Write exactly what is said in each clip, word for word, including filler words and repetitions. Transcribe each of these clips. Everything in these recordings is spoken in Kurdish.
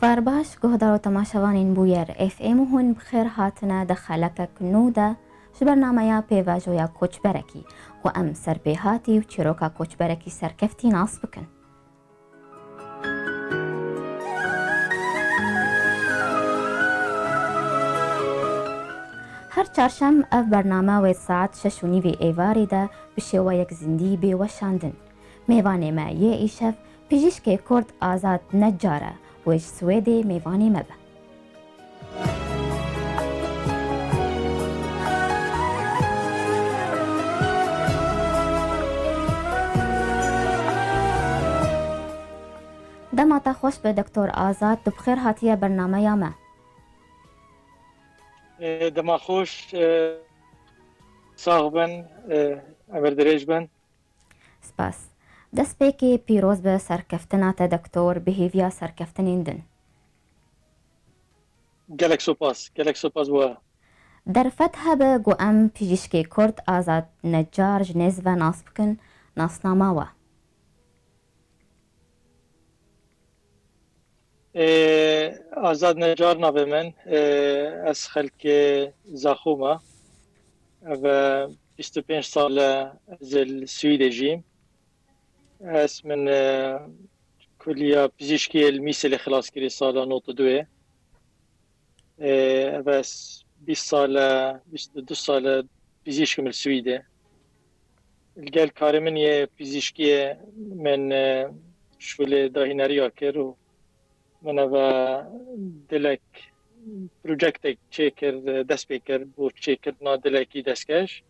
Sipar baş, guhdar û temaşevanên Bûyer F M, hûn bi xêr hatine di xelekek nû de ji bernameya pêvajoya koçberekî, ku em serpêhatî û çîroka koçberekî serkeftî nas bikin. Her çarşem ev bername wê saet şeş û nîvê êvarê de bi şêweyek zindî bê weşandin. Mêvanê me yê îşev pijîşkê Kurd Azad Necar e, wê ji Swêdê mêvanê me be. Dema te xweş be, Doktor Azad, tu bi xêr hatiye bernameya me. Ê, dema xweş, ê, sax bin, ê, emir dirêj bin. Spas. Destpêkê pîroz be serkeftina te, doktor, bi hêviya serkeftinên din. Gelek sopas, gelek sopas we. Derfet hebe ku em pijîşkê Kurd Azad Necar ji nêz ve nas bikin, nasnama we. Ê, Azad Necar navê min. Ê, ez xelkê Zaxo me. Ev e bîst û pênc sal e ez li Swîdê jîm. Ez min, e, kuliya pizîşkiyê li Mîselê xilas kirî sala nod û duyê. Ê, ev ez bîst sal e, bîst û du sal e pizîşk im li Swîdê. Li gel karê min yê pizîşkiyê min, e, şûlê dahîneriya kir û min ev dilek, projektek çêkir, dest pê kir bo çêkirina dilekî destkeş.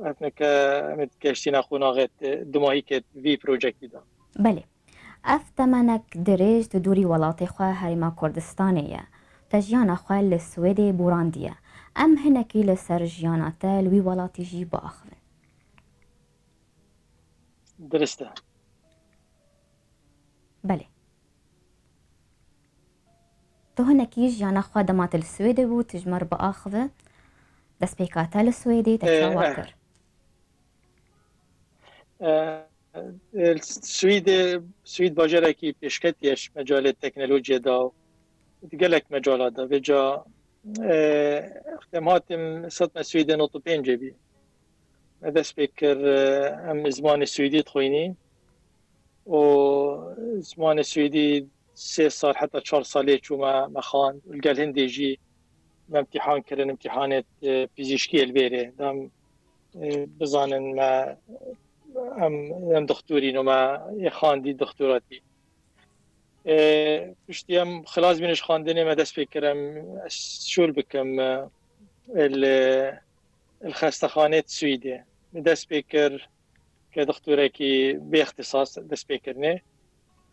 Ev nike em ê geştîna qonaxê di, dimahîkê vî projektî de. Belê. Ev temenek dirêj tu dûrî welatê xwe Herêma Kurdistanê ye. Te jiyana xwe li Swêdê borandiye. Em hinekî li ser jiyana te li wî welatî jî biaxivin. Dirist e. Belê. Tu hinekî jiyana xwe dema tu li Swêdê bû, tu ji me re biaxive, destpêka te li Swêdê te Ê, çawa eh. kir? Ê, ê, Swîdê, Swîd bajarekî pêşketî ye ji mecalê teknolojiyê de û di gelek mecala de. Vêca, ê, em hatim sed me Swîdê nod û pêncê bî. Me dest pê kir, ê, em zimanê Swîdî dixwînî û zimanê Swîdî sê sal heta çar salê çû me, me xwend. Li gel hindê jî me imtîhan kirin, imtîhanê, e, pizîşkiyê li vêrê. Dem, e, bizanin me, em, em dixtûrîn û me yê xwendî dixtûratî. E, piştî em xilas bîne ji xwendinê me dest pê kir, em, ez şûl bikim, e, li, li xestexanê Swîdê. Me dest pê kir, ke dixtûrekî bê îxtisas dest pê kirinê.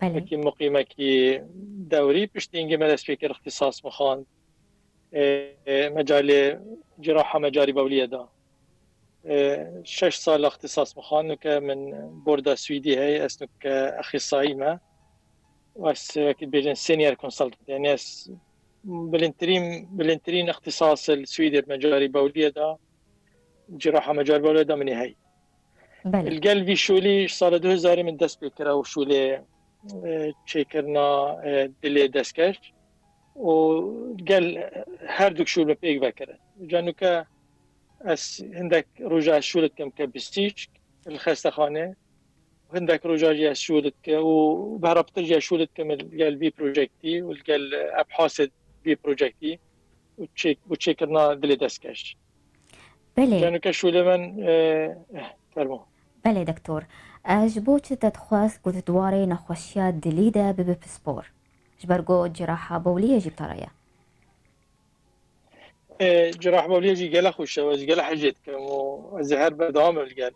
Belê. Wekî muqîmekî dewrî, piştî hingê me dest pê kir îxtisas min xwend. Ê, ê, mecalê ciraha mecarî bawliyê de. Ê, şeş sal îxtisas min xwend, nuke min borda Swîdî heye, ez nuke exîsayî me. Û ez wekî dibêjin senior consultant, yani ez bilindtirîn, bilindtirîn îxtisas li Swîdê mecarî bawliyê de, ciraha mecarî bawliyê de min ê heye. Belê. Li gel vî şûlî ji sala du hezarî min dest pê kira û şûlê, e, çêkirina, e, dilê destkeş û gel her du şûl min pêk vekirin. Ca nuke ez hindek roja ez şûl dikim ke pizîşk li xestexane, hindek roja jî ez şûl dike û bi hera pitir jî ez şûl dikim li gel vî projektî û li gel ebhasê vî projektî û çêk-, û çêkirina dilê destkeş. Belê. Ca nuke şûlê min, e, eh, fermo. Belê, doktor. E, ji bo çi te dixwest ku tu di warê nexweşiya dilî de bibe pispor? Ji ber ku ciraha bawliyê jî bi te re ye. E, ciraha bawliyê jî gelek xweş e, ez gelek hejê dikim û ez ê her berdewam im li gel.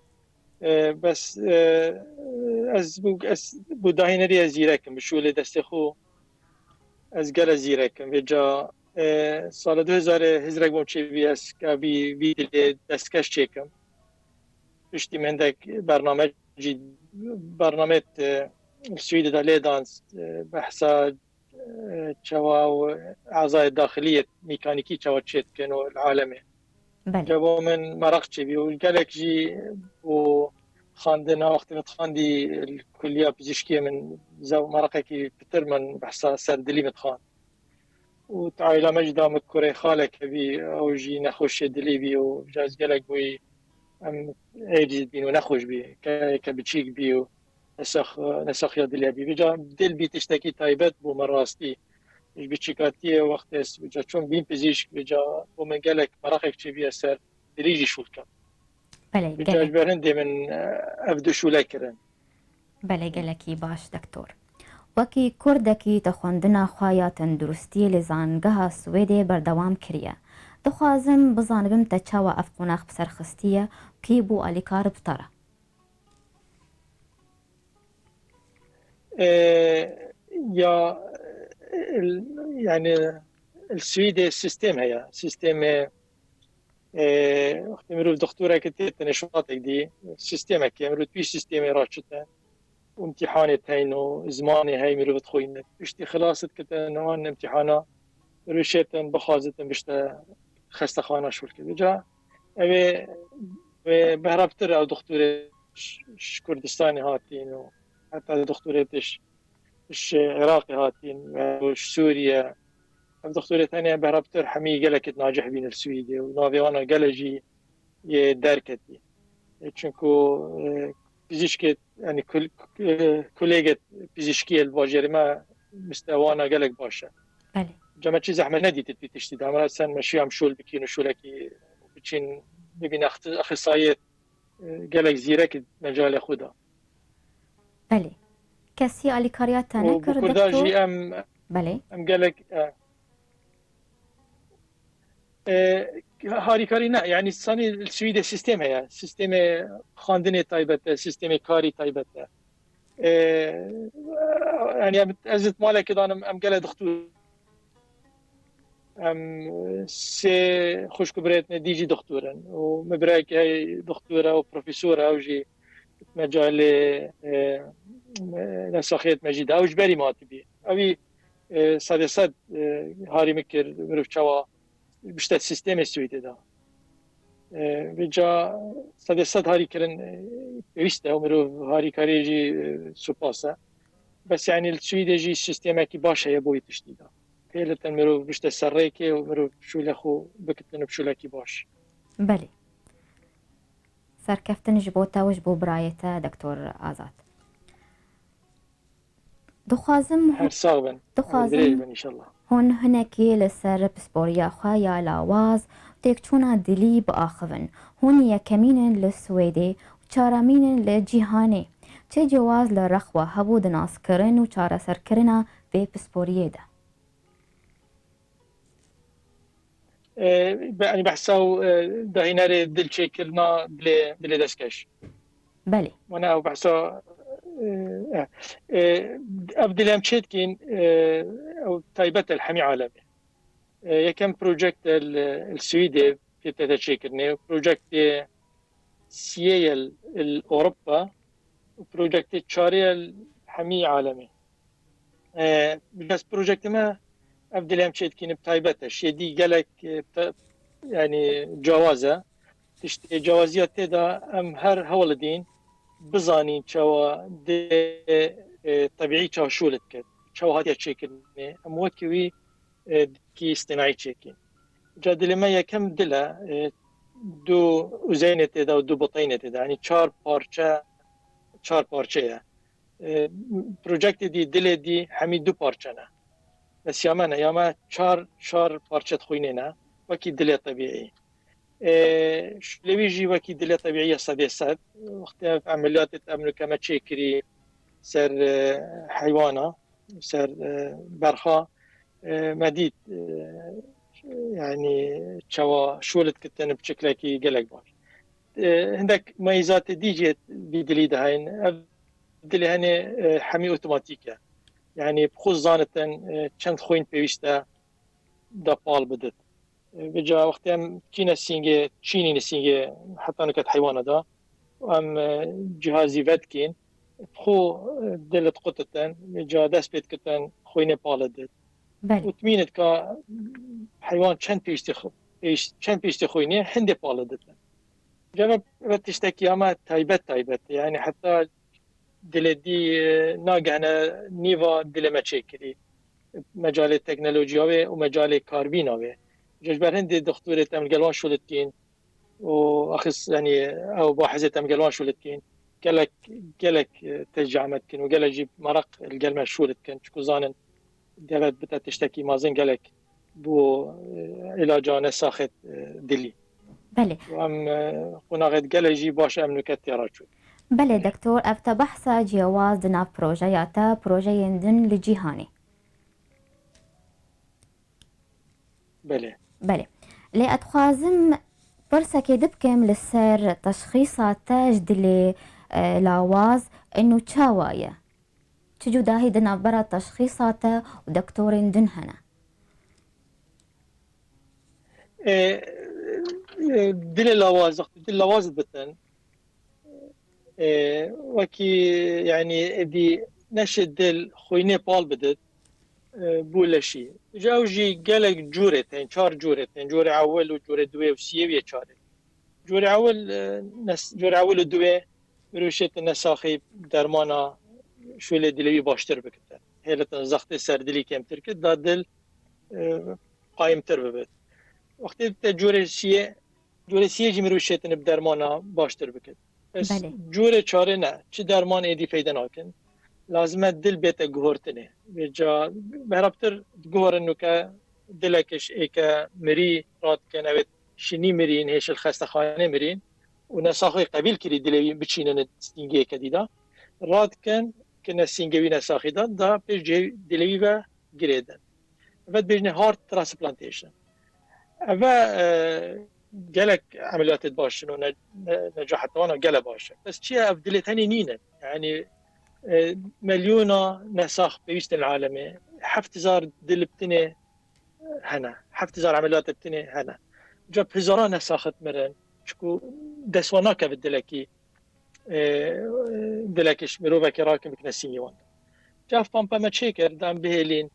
E, bes, e, ez bû, ez bû dahînerî ez zîrek im, bi şûlê destê xwe ez gelek zîrek im. Vêca, e, sala du hezarê hizrek bûm çêbî ez ka vî, vî dilê destkeş çêkim. Piştî min hindek bername jî, bernameyê, e, li Swîdê de lê dan, e, behsa, e, çawa û ezayê daxiliyê mîkanîkî çawa çêdikin û li alemê. Belê. Cebo min meraq çêbî û gelek jî û xandina, wextê min dixwandî li kuliya pizîşkiyê min zew meraqekî pitir min behsa ser dilî min dixwand. Û di aîla me jî da min kurê xalek hebî, ew jî nexweşê dilî bî û ca ez gelek bûyî em êdî dibîn û nexweş bî. Keyeke biçîk bî û nesax-, nesaxiya dilê bî. Vêca dil bî tiştekî taybet bû me rastî. Ji biçîkatiyê wextê ez vêca çûm bîn pizîşk, vêca bû min gelek meraqek çêbûye ser dilî jî şûl kem. Belê, Vêca gelek. ji ber hindê min, e, ev du şûle kirin. Belê, gelekî baş, doktor. Wekî Kurdekî te xwendina xwe ya tenduristiyê li Zangeha Swêdê berdewam kiriye. Dixwazim bizanibim te çawa ev qonax bi ser xistiye û kî bû alîkar bi te re? E, ya, e, yani, li Swêdê sîstem heye. Sîstemê, e, wextê mirov doktoreke tê, tenê şuatek dî, sîstemek e. Mirov tu sîstemê raçite. Û imtîhanê teyn û zimanê hey mirov dixwîne. Piştî xilas dikite, wan imtîhana mirov şêtin, bixwazitin bişte xestexana şûl kir. Ca ev ê, wê behra pitir ew doktorê ji, ji Kurdistanê hatîn û heta doktorê tê ji, ji Iraqê hatîn, ew ji Sûriye. Ev doktorê tenê behra pitir hemî gelekê nacih bîn li Swîdê û navê wana gele jî yê derketî. E, çunku, e, pizîşkê, yani kul-, e, kolêgê pizîşkiyê li bajêrê me mistewana gelek baş e. Belê. Ca me çi zehmet nedîtî tu tiştî de. Em sen me şiyam şûl bikîn û şûlekî biçîn bibîn axti-, axisayê, e, gelek zîrek mecalê xwe da. Belê. Kesî alîkariya te Û bi nekir, Kurda doktor? jî em, Belê. em gelek, e, e, harîkarî ne, yani sanî li Swîdê sîstem heye. Sîstemê xandinê taybet e, sîstemê karî taybet e. E, yani em, ez it malekê danim, em gele dixtur. Em sê xwişk û birêt me dî jî doktor in. Û min birayekî hey doktor e û profesor e, ew jî mecalê, e, nesaxiyet me jî de. Ew ji berî me hatibî. Ewî, e, sedê sed, e, harî min kir, mirov çawa bişte sîstemê Swêdê de. E, vêca sedê sed harî kirin, e, pêwîst e û mirov harîkariyê jî, e, supas e. Bes, yanî li Swîdê jî sîstemekî baş heye bo wî tiştî de. Pêlitin mirov bişte ser rêkê û mirov şûlê xwe bikitin û bi şûlekî baş. Belê. Serkeftin ji bo te û ji bo birayê te, doktor Azad. Dixwazim Her sax bin. Dixwazim Dirêj bin inşallah. Hûn hinekî li ser pisporiya xwe ya lawaz, têkçûna dilî biaxivin. Hûn yekemîn in li Swêdê û çaramîn in li cîhanê. Çi cewaz li rex we hebû di naskirin û çareserkirina vê pisporiyê de? E, be-, yani behsa û, e, dahînerê dilçêkirina dilê, dilê destkeş. Belê. Wana ew behsa, e, e, e, ev dilê em çêdikîn, e, ew taybet e li hemî alemê. E, yekem projekt e li, li Swîdê pê tete çêkirinê. Projektê siyê ye li, li Ewropa û projektê çarê ye li hemî alemê. E, bi dest projektê me ev dilê em çêdikîne bi taybet e. Şêdî gelek, e, te-, yani cawaz e. Tiştê cawaziya tê de em her hewl dîn bizanîn çawa dilê, e, tebîî çawa şûl dike, çawa hatiye çêkirinê. Em wekî wî, e, dilkî îstînayî çêkîn. Ca dilê me yekem dil e, e, du uzeynê tê de û du biteynê tê de. Yani çar parçe, çar parçe ye. E, projektê dî, dilê dî hemî du parçe ne. Bes ya me ne, ya me çar, çar parçe dixwînê ne, wekî dilê tebîî. E, şûlê wî jî wekî dilê tebîî ye sedê sed. Wextê ev emeliyatê te em li me çêkirî ser, e, heywana, ser, e, berxa, e, me dît, e, yani çawa şûl dikitin bi çiklekî gelek baş. E, hindek meyîzatê dî jî vî dilî de heyîn. Ev dilê henê, e, hemî otomatîk e. Yani bi xwe zanitin, e, çend xwîn pêwîst e da pal bidit. E, vêca wextê em çîne sîngê, çînîne sîngê heta nuket heywana da. Em, e, cihazî vedikîn. Bi xwe, e, dil diqutitin, vêca dest pê dikitin xwînê pal dit. Belê. Û timîne dika heywan çend pêwîstî xwe-, pêwîst-, çend pêwîstî xwînê hindê pal ditin. Cevap ve tiştekî ama taybet taybet. Yani heta dilê dî, e, nagehne nîva dilê me çêkirî. Mecalê teknolojiya wê û mecalê karbîna wê. Ji ber hindê dixtûrê te em li gel wan şûlitîn û axis, yani ew bahizê te em gel wan şûlitîn. Gelek, gelek, e, teşcî me dikin û gelek jî meraq li gel me şûlitkin. Çiku zanin devlet bite tiştekî mezin gelek bo, e, îlaca nesaxê, e, dilî. Belê. Û em, e, qonaxê gelek jî baş em nuke têra çû. Belê, Belê. Doktor, ev te behsa ciyawaz di nav projeya te, projeyên din li cîhanê. Belê. Belê. Lê ez dixwazim pirsekê di bikim li ser teşxîsa te ji dilê, e, lawaz, inu çawa ye? Çi cudahî di navbera teşxîsa te û doktorên din hene? E, e, dilê lawaz, wextî dil lawaz dibitin, e, wekî, yani, êdî neşê dil xwînê pal bidit, e, bû leşî. Ji ew jî gelek cûrê tên, çar cûrê tên, cûrê ewil û cûrê duwê û siyê û yê çarê. Cûrê ewil, e, nes-, cûrê ewil û duwê mirov şêtin nesaxî dermana şûlê dilê wî baştir bikite. Hêlitin zextê ser dilî kêmtir kit, da dil, e, qayimtir bibit. Wextê te cûrê siyê, cûrê siyê jî mirov şêtin bi dermana baştir bikit. Bes Belê. Cûrê çarê ne, çi derman êdî feyde nakin. Lazim e dil bête guhortinê. Vêca berabtir guhorin nuke dilekî êke mirî radikin, evet, şinî mirîn, hêşil xestexanê mirîn û nesaxê qebîl kirî dilê wî biçînin sîngiyeke dî de. Radikin ki ne sîngê wî nesaxî de, da pêş cihê dilê wî ve girêdin. Ve dibêjine heart transplantation. Eve, e, gelek emeliyatê baş in û ne, ne, necahet wana gele baş e. Bes çiye ev dilê tenê nînin? Yani, e, milyona nesax pêwîst in alemê. Heft hezar dil bitinê hene. Heft hezar emeliyat bitinê hene. Ca hezara nesaxit mirin. Çiku dest wan nakeve dilekî, e, dilekî ji mirovekî rakin bikine sîngê wan. Ca ev pampa me çêkir, da em bihêlîn.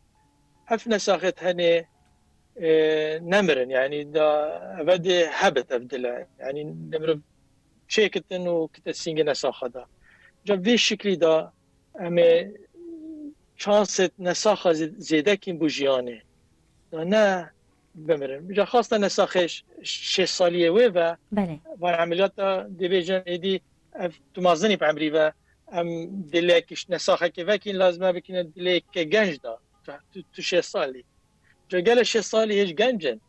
Ev nesaxê tenê, e, nemirin, yani da eve dê hebit ev dile. Yani de mirov çêkitin û kite sîngê nesaxa da. Ca vê şiklî da em ê çansê nesaxa zê-, zêde kîn bo jiyanê. Da ne bimirin. Ca xasta nesaxê ş-, şêst saliyê wê ve Belê. Van emeliyata dibêjin êdî ev tu mazinî bi emrî ve em dilekî nesaxekê vekîn lazim e bikîne dilê ke genc da. Tu, tu, tu şêst salî. Ca gele şêst salî hêj genc in.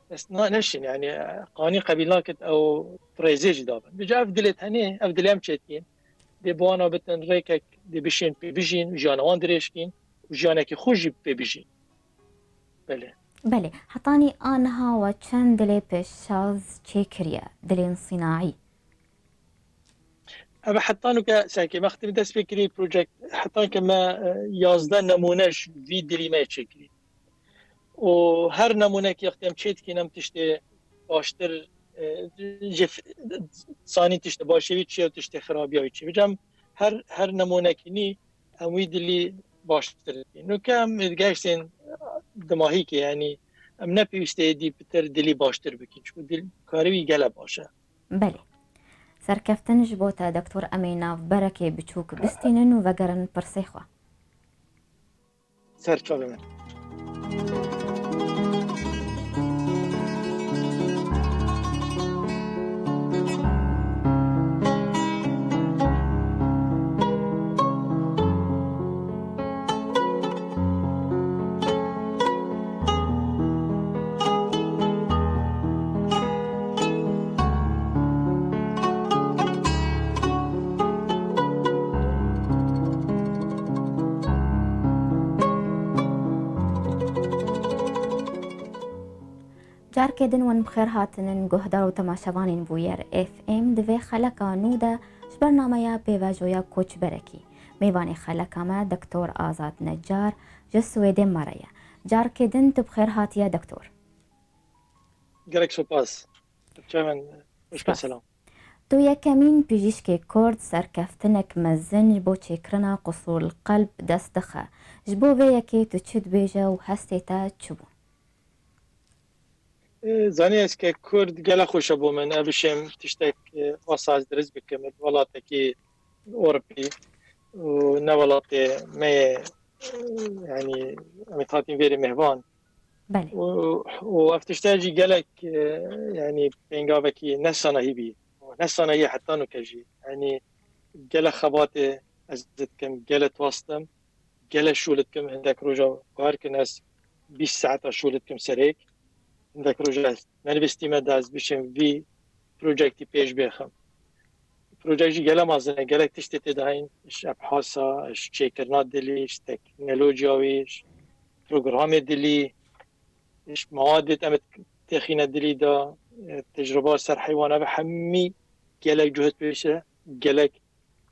Ez na-, neşin, yani, qanî qebîl nakit ew rêzê jî dabin. Vêca ev dilê tenê, ev dilê em çêdikîn. Dê bi wana bitin rêkek, dê bişên pê bijîn, jiyana wan dirêj kîn û jiyanekî xwe jî pê bijîn. Belê. Belê. Hetanî aniha we çend dilê pêşaz çêkiriye, dilên sînaî? Ev heta nuke serkê me xitî dest pê kirî projekt, heta ke me, e, yazdeh nemûne ji vî dilî me çêkirî. Û her nemûnekî wextê em çê dikîn, em tiştê baştir, e, ji f-, zanîn tiştê başê wî çi ye û tiştê xirabiya wî çi ye. Vêca em her, her nemûnekî nî em wî dilî baştir dikîn. Nuke em digeştên dimahîkê, yanî em ne pêwîst e êdî pitir dilî baştir bikîn. Çiku dil karê wî gele baş e. Belê. Serkeftin ji bo te, Doktor. Em ê navberekê biçûk bistînin û vegerin pirsê xwe. Ser çavê min. Carkê din wan bi xêr hatinin guhdar û temaşevanên Bûyer F M. Di vê xeleka nû de ji bernameya pêvajoya koçberekî, mêvanê xeleka me Doktor Azad Necar ji Swêdê me re ye. Carkê din tu bi xêr hatiye, Doktor. Gelek spas. Çaven, Spas. Selam. Tu yekemîn pijîşkê Kurd serkeftinek mezin ji bo çêkirina qusûril qelb dest dixe. Ji bo vê yekê tu çi dibêje û hestê te çi bû? E, zanî ez ke Kurd gele xweş e bo min. Ev bişêm tiştek, e, wasa ez dirist bikim. Welatekî Ewropî û ne welatê me yê, e, yanî em ê hatîn vêrê mêvan. Belê. Û, û ev tişte jî gelek, e, yanî pêngavekî ne sanahî bî. Ne sanahî heta nuke jî. Yanî gele xebatê ez dikim, gele twastim, gele şûl dikim. Hindek roja guher kin ez bîst saeta şûl dikim serêk. Hindek roja ez menivistîme de ez bişim vî projektî pêş bêxim. Projek jî gele mezin e, gelek tiştê tê de heyîn, ji ebhasa, ji çêkirina dilî, ji teknolojiya wî, ji programê dilî, ji mewadê em ê têxîne dilî de, e, tecrûba ser heywana ve hemî gelek cuhd pêşe, gelek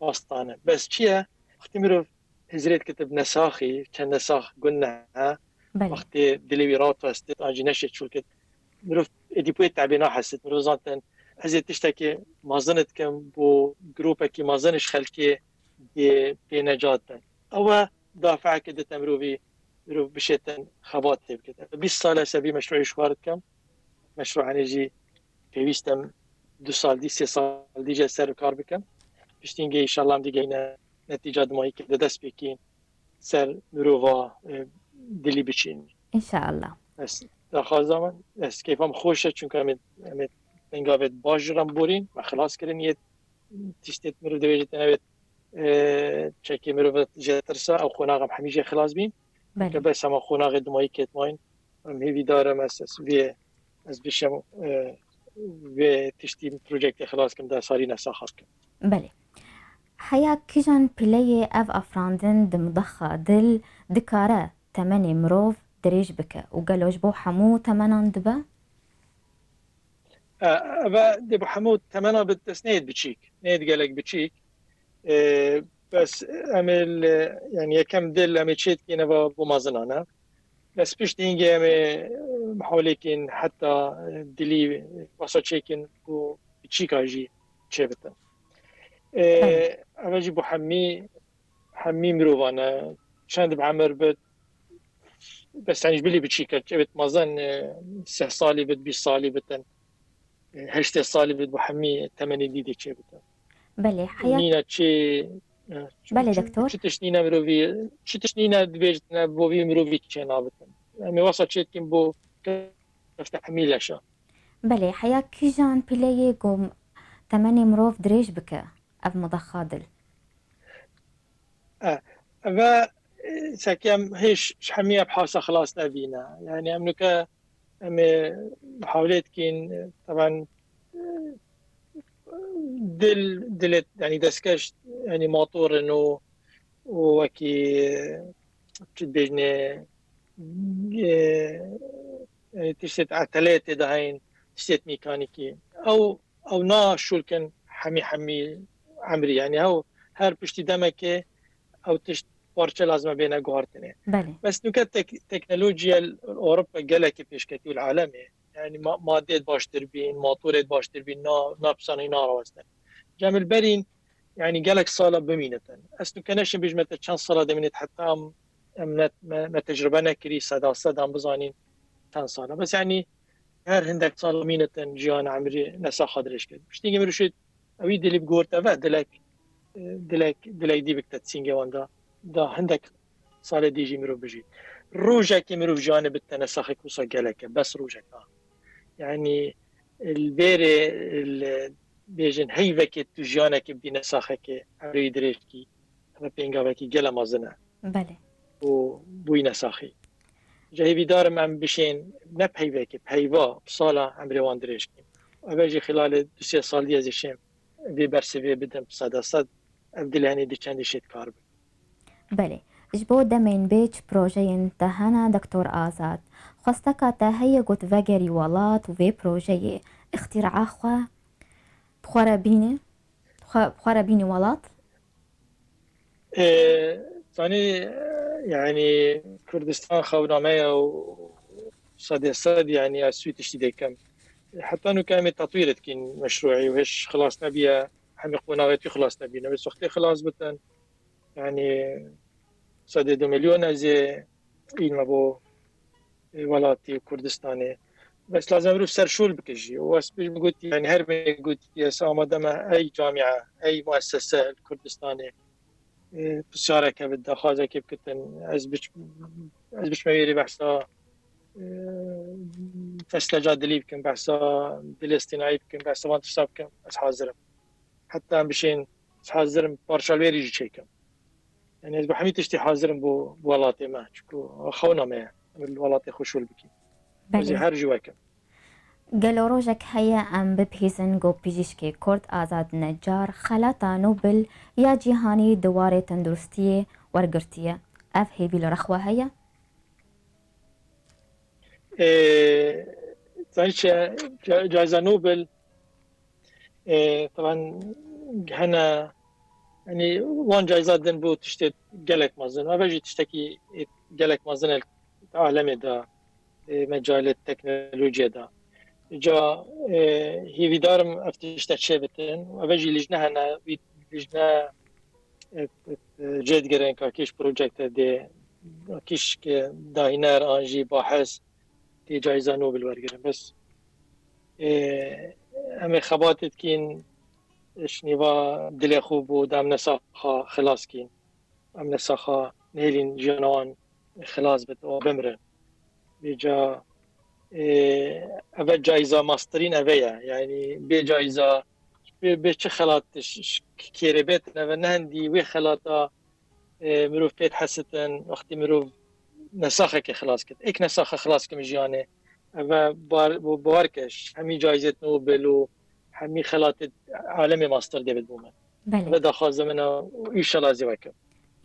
astane. Bes çi ye? Wextî mirov hizrêt kitib nesaxî, çend nesax gund ne he, Belê. Wextê dilê wî rat westit, an jî neşê çûl kit. Mirov êdî pê tebê nahesit. Mirov zantin, ez ê tiştekî mezin dikim, bo grûpekî mezin ji xelkê dê pê necat bin. Ew e dafeeke dite mirovî, mirov bişêtin xebatê bikit. Bîst sal e ez vî meşrûyê ji xwe re dikim. Meşrû henê jî pêwîst e em du sal dî, sê sal dî jî ser bi kar bikim. Piştî hingê înşallah em digeyne netîca dimayî ke di dest pêkî ser mirova, e, dilî biçîn. Înşallah. Ez daxwaza min, ez keyfa min xweş e, çunke em ê, em ê pêngavê baş ji re borîn, me xilas kirin yê tiştê mirov divêjîtin, ew ê, e, çekê mirov jê tirsa, ew qonax em hemî jê xilas bîn. Belê. Ke bes hema qonaxê dimayî kêtmayîn, em hêvîdar im, ez, ez vê, ez bişem, e, vê tiştî projektê xilas kim, de sarî nesaxa bikim. Belê. Heya kijan pileyê ev afirandin di midaxa dil dikare temenê mirov dirêj bike û gelo ji bo hemû temenan dibe? E, eve dê bi hemû temena bi dest neyê biçîk, neyê gelek biçîk. E, bes em ê li, yani yekem dil em ê çêdikîn eva bo mezinan e. Bes piştî hingê em ê, e, mihawlêkîn heta, e, dilî wasa çêkin ku biçîka jî çêbitin. E, Tamam. Eve jî bo hemî, hemî mirovan e. Çend bi emir bit, bes tenî ji bilî biçîk e. Çêbit mezin, e, seh salî bit, bîst salî bitin. E, heştê salî bit, bo hemî temenê dî dê çêbitin. Belê, heya Nîne çi, e, çi, Belê, çi, doktor. Çi tişt nîne mirovî, çi tişt nîne dibêjitine bo vî mirovî çê nabitin. Em ê wasa çêdikîn bo kefte hemî leşa. Belê, heya kijan pileyê ku temenê mirov dirêj bike ev midaxa dil? E, eve, e, seke em hêj ji hemî ev hasa xilas nebîne. Yani em nuke em ê hewlê dikîn, e, taban, e, dil, dilê, yani destkeş, yani motor in û, û wekî, e, çi dibêjinê, e, yani tiştê eteleyê tê de heyîn, tiştê mekanîkî. Ew, ew na şûl kin hemî, hemî emrî. Yani ew her piştî demekê ew tişt parçe lazim e bêne guhartinê. Belê. Bes nuke tek-, teknolojiya li Ewropa gelekî pêşketî û li alemê. Yani ma-, madeyê baştir bîn, motorê baştir bîn, na, na pisanî narawestin. Cem li berîn, yani gelek sala bimînitin. Ez nuke neşim bêjime te çend sala demînit heta em, em ne, me, me tecrube nekirî, seda sed em bizanîn çend sala. Bes yani her hindek sala mînitin jiyan emrî nesaxa dirêj kir. Piştî mirov şêt, ewî dilî bi guhorte ve dilek, e, dilek, dilek dî bikte sîngê wan da. Da hindek salê dî jî mirov bijî. Rojekê mirov jiyanê bidite nesaxek wisa gelek e, bes rojek a. Yani, li vêrê, li bêjin heyvekê tu jiyanekê bidî nesaxekê, emrê wî dirêj kî, ev pêngavekî gele mezin e. Belê. Û bûyî nesaxî. Ji hêvîdar im em bişên ne peyvekê, peyva, sala emrê wan dirêj kîn. Ev jî xilalê du sê sal dî ez ê şêm vê bersivê bidim, seda sed ev dilê henê di çendî şêt kar bin. Belê. Ji bo demên bê çi projeyên te hene, Doktor Azad? Xwesteka te heye ku tu vegerî welat û vê projeyê îxtîraa xwe bi xwe re bînî? Xwe, bi xwe re bînî welat? Ê, zanî, yani Kurdistan xewna me ye û sedê sed, yani ez wî tiştî dikim. Heta nuke em ê tetwîr dikîn meşrûî û hêj xilas nebiye, hemî qonaxê wî xilas nebîne. Wê wextê xilas bitin, yani sedê du milyon ez ê îlme bo, e, welatî Kurdistanê. Bes lazim e mirov serşol bike jî. Û ez pêş min gotî, yani her bê gotî, ez amade me ey camia, ey muessese li Kurdistanê, e, pisyareke bi daxwazekê bikitin. Ez biç-, ez biçme wêrê behsa, e, fesleca dilî bikim, behsa Filistînayî bikim, behsa van tişta bikim. Ez hazir im. Heta em bişên, ez hazir im parça li wêrî jî çêkim. Yani ez bi hemî tiştî hazir im bo, bo welatê me. Çunku xewna me ye. Em li welatê xwe şol bikîn. Ez ê Belê. her jî wekim. Gelo rojek heye em bibihîzin ku pijîşkê Kurd Azad Necar xelata Nobel ya cîhanî di warê tenduristiyê wergirtiye. Ev hêvî li rexwa heye? Ee, zanî çi, ca-, cayza Nobel, ee, taban hene, yani wan cayza din bû tiştê gelek mezin. Ev jî tiştekî, ee, gelek mezin e alemê de, e, mecalê teknolojiyê de. Ca, e, hêvîdar im ev tişte çêbitin. Ev jî lijne hene, wî lijne, e, e, e, cê digirin ka kî ji projekte dê, kî ji dahîner an jî bahis tê cayza Nobel wergirin. Bes, e, em ê xebatê dikîn, ji nîva dilê xwe bû, da em nesaxa xilas kîn. Em nesaxa nêlîn jiyana wan xilas bit û bimrin. Vêca, e, eve cayza mastirîn eve ye. Yani bê cayza, bê, bê çi xelat ş-, ş-, kêrê bêtin eve nehendî wê xelata, e, mirov pê dihesitin, wextî mirov nesaxekê xilas kit. Êk nesaxa xilas kim jiyanê. Eve bar-, bo-, bawer ke hemî cayzêt Nobel û hemî xelatê alemê master David bû me. Belê. Ve daxwaza min e û înşallah ez ê wekim.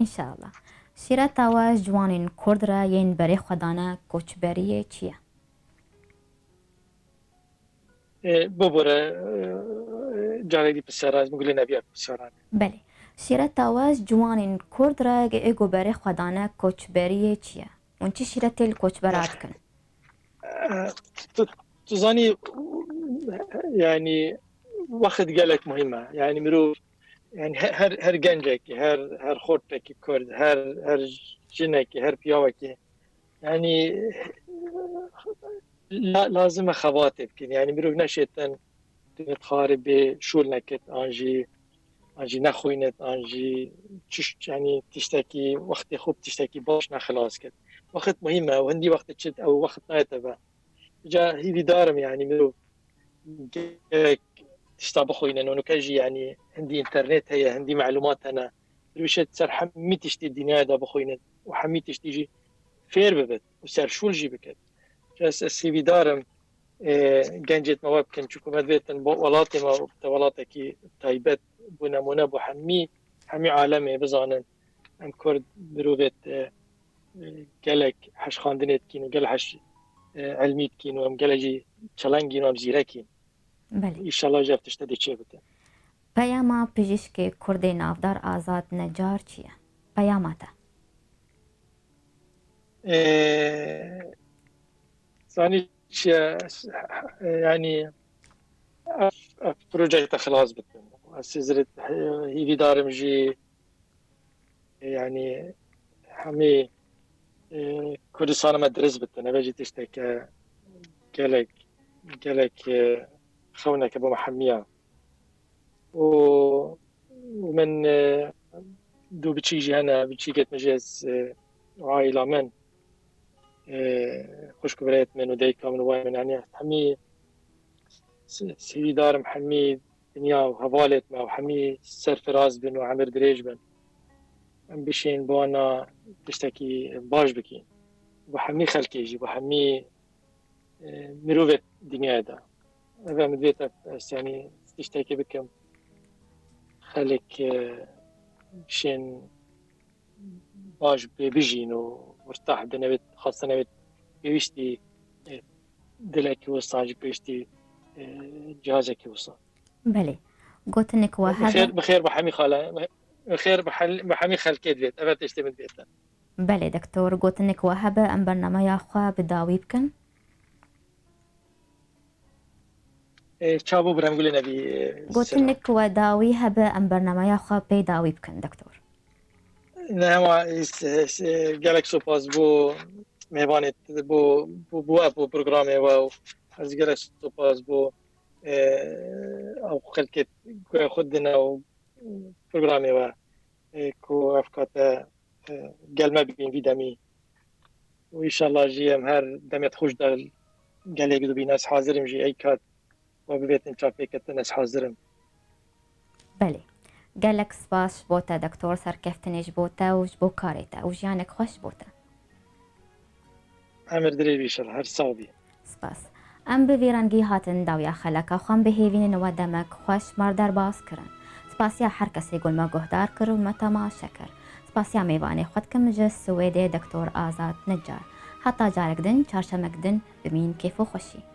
Înşallah. Şîreta we ji ciwanên Kurd re yên berê xwe dane koçberiyê çi ye? E, bibûre, e, carê dî pisyara, ez min gulê nebiya pisyara. Belê. Şîreta we ji ciwanên Kurd re ê ku berê xwe dane koçberiyê çi ye? Hûn çi şîretê li koçbera dikin? E, tu, tu zanî, yani, wext gelek muhîm e. Yani, mirov, yani, he-, her, her gencekî, her, her xortekî Kurd, her, her jinekî, her piyawekî, yani, la-, lazim e xebatê bikin. Yani, mirov neşêtin, tu xarê bê şûl nekit, an jî, an jî nexwînit, an jî çiş-, yani, tiştekî, wextê xwe bi tiştekî baş nexilas kit. Wext muhîm e, û hindî wextê çi, ew wext nayê te ve. Ca hîvîdar im, yani, mirov gelek tişta bixwînin û nuke jî, yani, hindî înternet heye, hindî melumat hene. Mirov şêt ser hemî tiştî dinyayê de bixwînin û hemî tiştî jî fêr bibit û serşûl jî bikit. Ez, ez hîvîdar im, e, gencêt me we bikin, çunku me divêtin bo welatê me, te welatekî taybet, bo nemûne, bo hemî, hemî alemê bizanin. Em Kurd mirovêt, e, e, gelek heşxandinê dikîn û gelek heş, e, ilmî dikîn û em gelek jî çelengîn û em zîrekîn. Belê. Înşallah ji ev tişte dê çêbitin. Peyama pijîşkê Kurdê navdar Azad Necar çi ye? Peyama te? E, zanî çi ye? E, yani, ev, ev projekte xilas bikin. Ez sizrit, e, hîvîdar im jî, yani, hemî, e, Kurdistana me dirist bitin. Eve jî tişteke gelek, gelek, e, xewneke bo me hemiya. Û, û min, e, du biçîk jî hene, biçîkêt min jî ez, e, aîla min, e, xwişk û birayêt min û dayika min û bayê min, yani hemî s-, sîvîdar im hemî dinya û hevalêt me û hemî serfiraz bin û emir dirêj bin. Em bişên bi wana tiştekî baş bikîn. Bo hemî xelkê jî, bo hemî, e, mirovê dinyayê de. Ev min divêt ez, yani, tiştekî bikim. Xelk, e, bişên baş bê bijîn û murtah bin, evêt xwestin, evêt pêwîstî, e, dilekî wisa, jî pêwîstî, e, cihazekî wisa. Belê. Gotinek we Bi xêr, hebe? Bi xêr bi hemî xala, bi xêr bi hel-, bi hemî xelkê divêt. Eve tiştê min divêt. Belê, doktor. Gotinek we hebe, em bernameya xwe bi dawî bikin. E, çawa bû birem Gulê Nebî, e, Gotinek we dawî hebe, em bernameya xwe pê dawî bikin, doktor. Ne, hema, e, s-, s-, gelek sopas bo mêvanê, bo, bo, bo we, bo programê we û Ez gelek spas bo, e, ew xelkê ku xwe dine û programê we, e, ku ev kate, e, gel me bibîn vî demî. Û înşallah jî em her demê xweş de gelê bibîn. Ez hazir im jî ey kat we bibêtin çapêketin, ez hazir im. Belê. Gelek spas ji bo te doktor, serkeftinê ji bo te û ji bo karê te û jiyanek xweş ji bo te. Emir dirêj bî înşallah. Her sax bî. Spas. Em bi vî rengî hatin dawiya xeleka xwe, em bihêvînin we demek xweş me derbas kirin. Spasiya her kesê ku me guhdar kir û me temaşe kir. Spasiya mêvanê xwe dikim ji Swêdê doktor Azad Necar. Heta carek din, çarşemek din, bimîn kêf û xweşî.